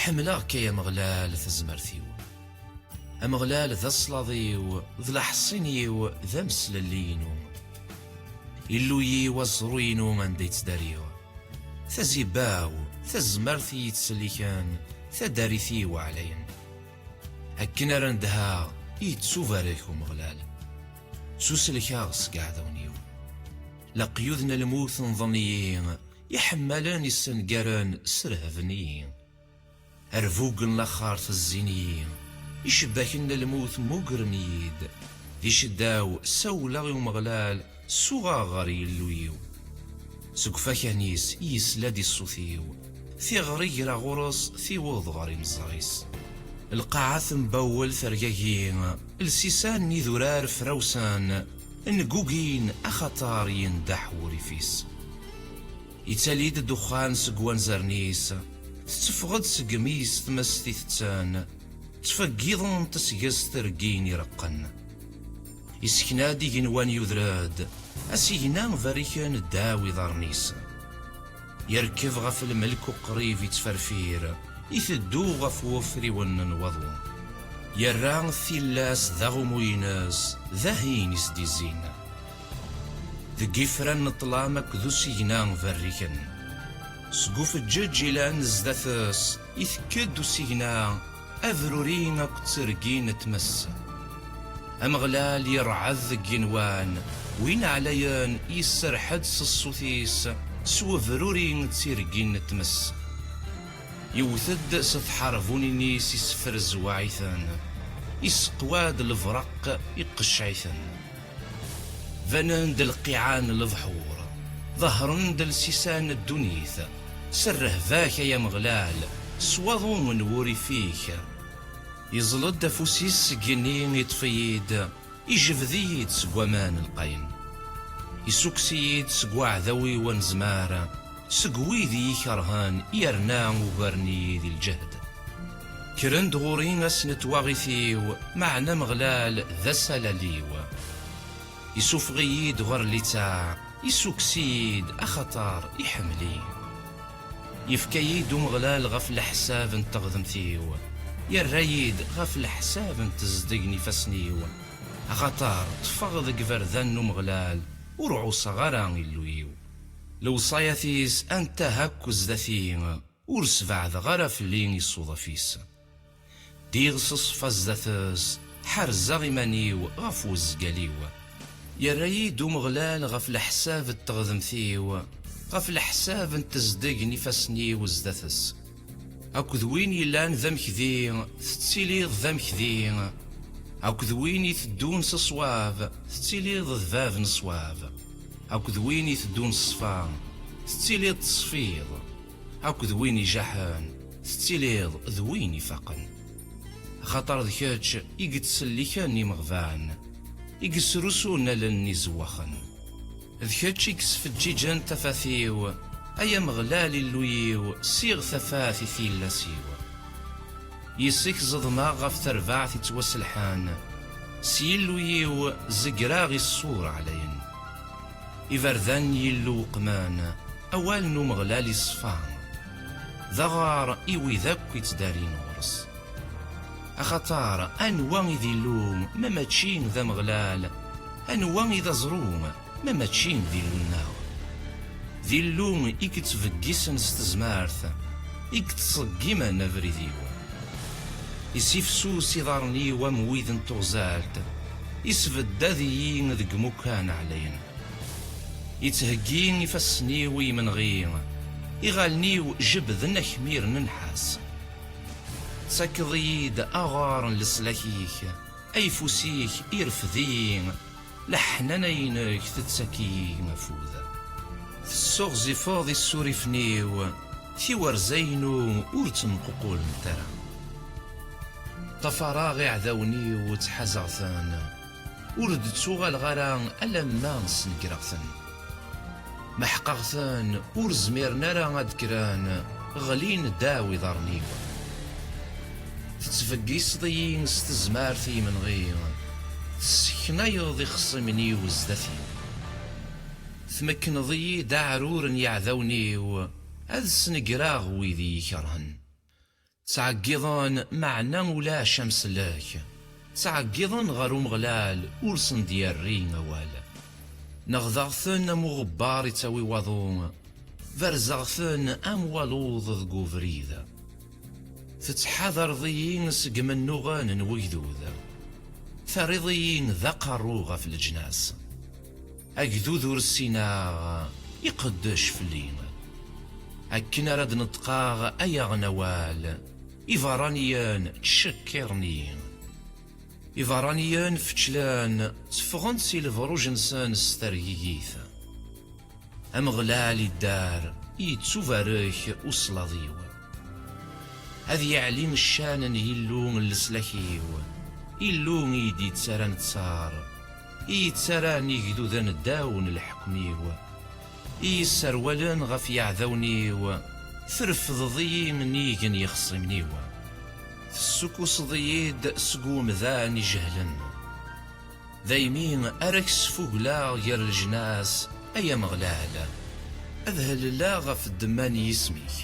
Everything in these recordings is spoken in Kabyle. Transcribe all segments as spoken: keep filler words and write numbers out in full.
Ḥemmleɣ-k ay Ameɣlal tazmert-iw. Ameɣlal d aslaḍ-iw, d leḥṣin-iw, d ameslelli-inu. Illu-yiw aẓru-inu anda yettdariɣ. Tazibba-w, tazmert i yi-ttselliken, tadarit-iw ɛlayen. Akken ara nedheɣ, yettubarek Umeɣlal. Ttuselkeɣ seg iɛdawen-iw. Leqyud n lmut nḍen-iyi, iḥemmalen issengaren srehben-iyi. Arbug n laxert zzin-iyi, icebbaken n lmut mmugren-iyi-d. Di ccedda-w sawleɣ i Umeɣlal, suɣeɣ ɣer Yillu-yiw. Seg ufakan-is yesla-d i ṣṣut-iw, tiɣri greɣ ɣur-s tiweḍ ɣer imeẓẓaɣ-is. Lqaɛa tembawel tergagi, lsisan n idurar frawsen, nnegugin axaṭer yendeḥ wurrif-is. Ittali-d ddexxan seg wanzaren-is, tetteffeɣ-d seg imi-s tmest itetten, ttfeggiḍent seg-s tergin ireqqen. Isekna-d igenwan yuder-d, asigna berriken ddaw iḍarren-is. Yerkeb ɣef lmelk uqrib ittferfir, iteddu ɣef wufriwen n waḍu. Yerra tillas d aɣumu-ines, d ahin i s-d-izzin. Deg ifran n ṭṭlam akked usigna berriken. Seg ufeǧǧeǧ ilan zdat-s, itekk-d usigna, abruri akked tergin n tmes. Ameɣlal yerɛed deg igenwan, win ɛlayen yesserḥ-d s ṣṣut-is, s webruri d tirgin n tmes. Yewwet-d s tḥerbunin-is, isefrezwaɛ-iten, iseqwa-d lebraq, iqecc-iten. Banen-d lqiɛa n lebḥur, ḍehren-d lsisan n ddunit, s rrehba-k ay Ameɣlal, s waḍu n wurrif-ik. Yeẓẓel-d afus-is seg igenni, iṭṭef-iyi-d, ijbed-iyi-d seg waman lqayen. Issukkes-iyi-d seg uɛdaw-iw anezmar, seg wid i yi-kerhen yerna ugaren-iyi di lǧehd. Kkren-d ɣur-i ass n twaɣit-iw, meɛna Ameɣlal d asalal-iw. Isuffeɣ-iyi-d ɣer littaɛ, issukkes-iyi-d axaṭer iḥemmel-iyi. Yefka-yi-d Umeɣlal ɣef leḥsab n teɣdemt-iw, yerra-yi-d ɣef leḥsab n tezdeg n ifassen-iw, axaṭer ṭṭfeɣ deg iberdan n Umeɣlal, ur ɛuṣaɣ ara Illu-iw. Lewṣayat-is anta akk zdat-i, ur sbeɛdeɣ ara fell-i iṣuḍaf-is. Ddiɣ s ṣṣfa zdat-s, ḥerzeɣ iman-iw ɣef wezgal-iw. Yerra-yi-d Umeɣlal ɣef leḥsab n teɣdemt-iw, ɣef leḥsab n tezdeg n ifassen-iw zdat-s. Akked win yellan d amekdi, tettiliḍ d amekdi. Akked win iteddun s ṣṣwab, tettiliḍ d bab n ṣṣwab. Akked win iteddun s ṣṣfa, tettiliḍ teṣfiḍ. Akked win ijaḥen, tettiliḍ d win ifaqen. Axaṭer d kečč i yettselliken imeɣban, i yesrusun allen n izewwaxen. D kečč i yesfeǧǧiǧen tafat-iw, ay Ameɣlal Illu-iw, siɣ tafat i tillas-iw. Yis-k ẓeḍmeɣ ɣef terbaɛt ittwaselḥan, s Yillu-iw zegreɣ i ṣṣur ɛlayen. Iberdan n Yillu weqmen, awal n Umeɣlal iṣfa, d aɣar i wid akk ittdarin ɣur-s. Axaṭer anwa i d Illu ma mačči d Ameɣlal? Anwa i d aẓru ma mačči d Illu-nneɣ? D Illu i yettbeggisen s tezmert, i yettṣeggimen abrid-iw. Isifsus iḍarren-iw am wid n tuɣzalt, isbeddad-iyi deg imukan ɛlayen. Ittheggi ifassen-iw i yimenɣi, iɣallen-iw jebbden akmir n nnḥas. Tettakeḍ-iyi-d aɣar n leslak-ik, ayeffus-ik irfed-iyi, leḥnana-inek tettak-iyi afud. Tessuɣzifeḍ isurifen-iw, tiwerza-inu ur ttenququlent ara. Ṭṭafareɣ iɛdawen-iw, ttḥazaɣ-ten, ur d-ttuɣaleɣ ara alamma snegreɣ-ten. Meḥqeɣ-ten, ur zmiren ara ad d-kkren, ɣlin ddaw iḍarren-iw. Tettbeggiseḍ-iyi s tezmert i yimenɣi, tesseknayeḍ ixṣimen-iw zdat-i. Tmekkneḍ-iyi-d aɛrur n yiɛdawen-iw, ad snegreɣ wid i yi-kerhen. Ttɛeggiḍen, meɛna ulac amsellek. Ttɛeggiḍen ɣer Umeɣlal, ur sen-d-yerri awal. Neɣdeɣ-ten am uɣebbar ittawi waḍu, berzeɣ-ten am waluḍ deg ubrid. Tettḥadareḍ-iyi seg imennuɣen n wegdud, terriḍ-iyi d aqerru ɣef leǧnas. Agdud ur ssineɣ, iqeddec fell-i. Akken ara d-neṭqeɣ ay aɣen awal, iberraniyen ttcekkiren-iyi. Iberraniyen feclen, tteffɣen si lebruj-nsen s tergigit. Ameɣlal idder, yettubarek uslaḍ-iw. Ad yeɛli ccan n Yillu n leslak-iw, Illu i yi-d-yettarran ttar, i yettarran igduden ddaw n leḥkem-iw, i yesserwalen ɣef yeɛdawen-iw, trefdeḍ-iyi nnig n yixṣimen-iw. Tessukuseḍ-iyi-d seg wemdan ijehlen. Daymi ara k-sfugleɣ gar leǧnas, ay Ameɣlal, ad helleɣ ɣef ddemma n yisem-ik.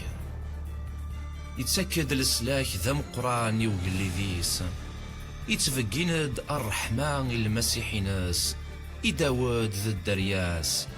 Ittak-d leslak d ameqqran i ugellid-is, ittbeggin-d ṛṛeḥma i Lmasiḥ-ines, i Dawed d dderya-s.